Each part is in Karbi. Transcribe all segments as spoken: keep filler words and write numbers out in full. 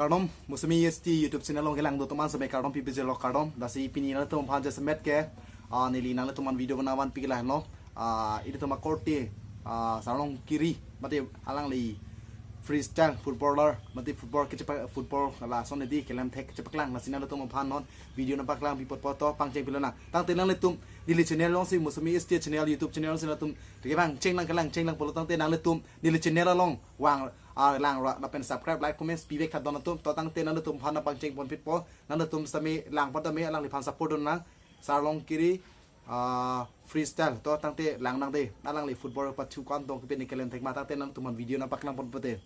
Kardom, Mosumi S T YouTube channel along kelang do atum an samai kardom pipejirlo, kardom. Lasi pini nanglitum aphan jasemet ke, ah, neli nanglitum aphan video bana vanpi ke lahenlo. Ah, ilitum akorte, ah, Sarlong Kiri, mate alangli freestyle footballer, mate football kechepa-, football lason edi kelang thek kechepaklang, lasi nanglitum aphan non video nangpaklang pi apot apot to pangcheng pilona. Tangte nanglitum neli channel alongsi, Mosumi S T channel, YouTube channel alongsi nanglitum kevang chenglang, kelang chenglang pulo tangte nanglitum neli channel along vang, ah, lang ra lapen subscribe, like, comments pivek tha don atum. To tangte nanglitum aphan nangpangcheng ponpitpo, nanglitum sami lang pada me alangliphan support dun nang. Sarlong Kiri, ah, freestyle to tangte lang nang de, alangli football pathu kan tong kepen ni kelang thek ma, tangte nanglitum aphan video nangpaklang pon pute.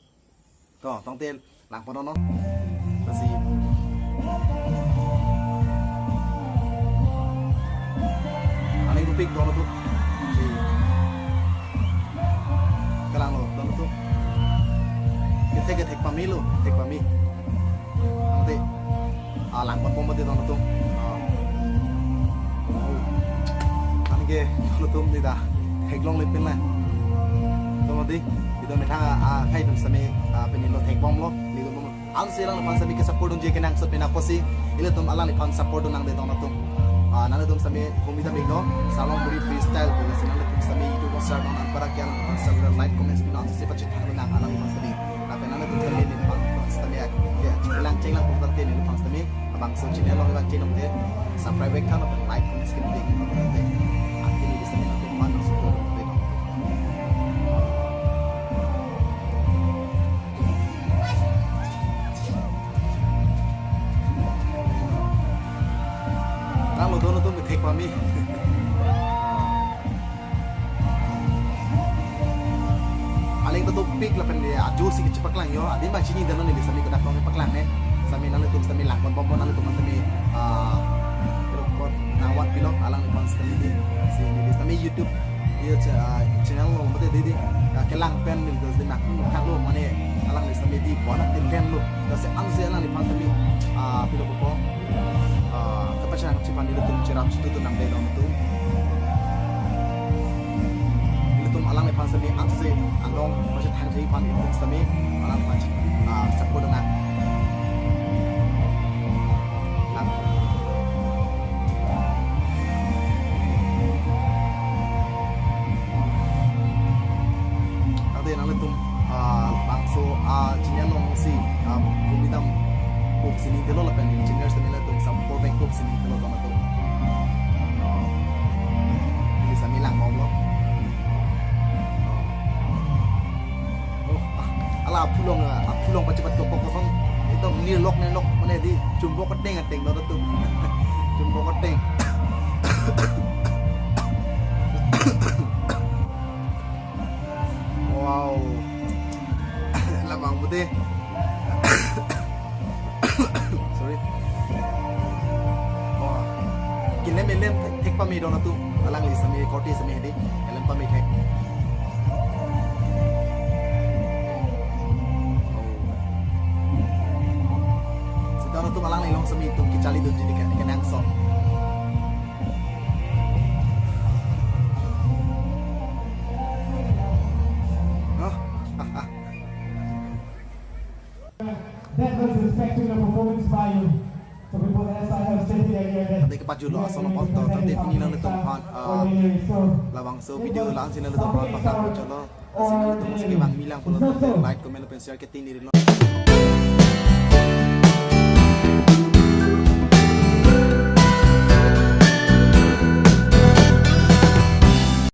To tangte lang pon non. Lasi aning tupik don atum. Si. Kelang lo don atum. Kethek kethek pame lo, thek pame. Tangte, ah, lang pon pon mati don atum. Ah. Oh. Anke don atum di da theklongle pin la. To mati, itum methang, ah, akhai atum sami, ah, pini lo thekbomlo, ni lo bom. Ansi alangliphan sami ke support dunji kenangsot pina kosi, ilitum alangliphan support dun nang de don atum. Ah, nanglitum sami humida migno, Sarlong Kiri freestyle, pina si nanglitum sami YouTube share dun nang para ke alangliphan sami like, comments pina ansi pachethang nang alangliphan sami. Lapen nanglitum sami neli phan sami ya, ya, chenglang chenglang pon tangte neli phan sami, abangso channel along vang channel ke subscribe vek tha lapen like, comments ke de. Akhai neli sami nanglitum aphan nang support de don. Lang lo don atum kethek pame. Aling to tupik lapen de ajo si kechepaklang yo. Adi ma chini dano neli sami kodak tong paklang ne. Sami nanglitum sami lang pon pon nanglitum sami, ah, terus kon nang vanpilo alangliphan sami di. Si neli sami YouTube, iya cha-, ah, channel lo mate di di. Ah, kelang pen neli dos di nak, hmm, kan lo mane alangli sami di bona tinten lo. Lasi ansi alangliphan sami, ah, pilo popo, ah, kapachang chipan ilitum cherap chitu tu nang de don atum. Ilitum alangliphan sami ansi anong pachethang thei aphan ilitum sami alangliphan, ah, support nang. Nang. Tangte nanglitum, ah, bangso, ah, channel along si, ah, humidam kok sining telo lapen engineer sami latum support vek kok sining telo don atum. Ah, neli sami lang bomlo. Oh, ah, ala aphu along, ah, aphu along pachepat kok kok kosong. Itum nirlok nirlok mane di chumbok keteng ateng don atum. Chumbok keteng. Wow. Labang pute. Sorry. Oh. Kelem elem thek pame don atum. Alangli sami korte sami hedi. Kelem pame thek. Oh. Si don atum alangli along sami itum kecharli dunji ke-, kenangsot. Huh? That was respecting the performance by you. So before, as I have stated earlier, that tangte kepajutlo ason apot to, tangte pini nanglitum aphan, ah, labangso video la-an si nanglitum aphan paklang pajutlo. Lasi nanglitum si kevang milang pulo tangte like, comment, lapen share ke ting niri lo.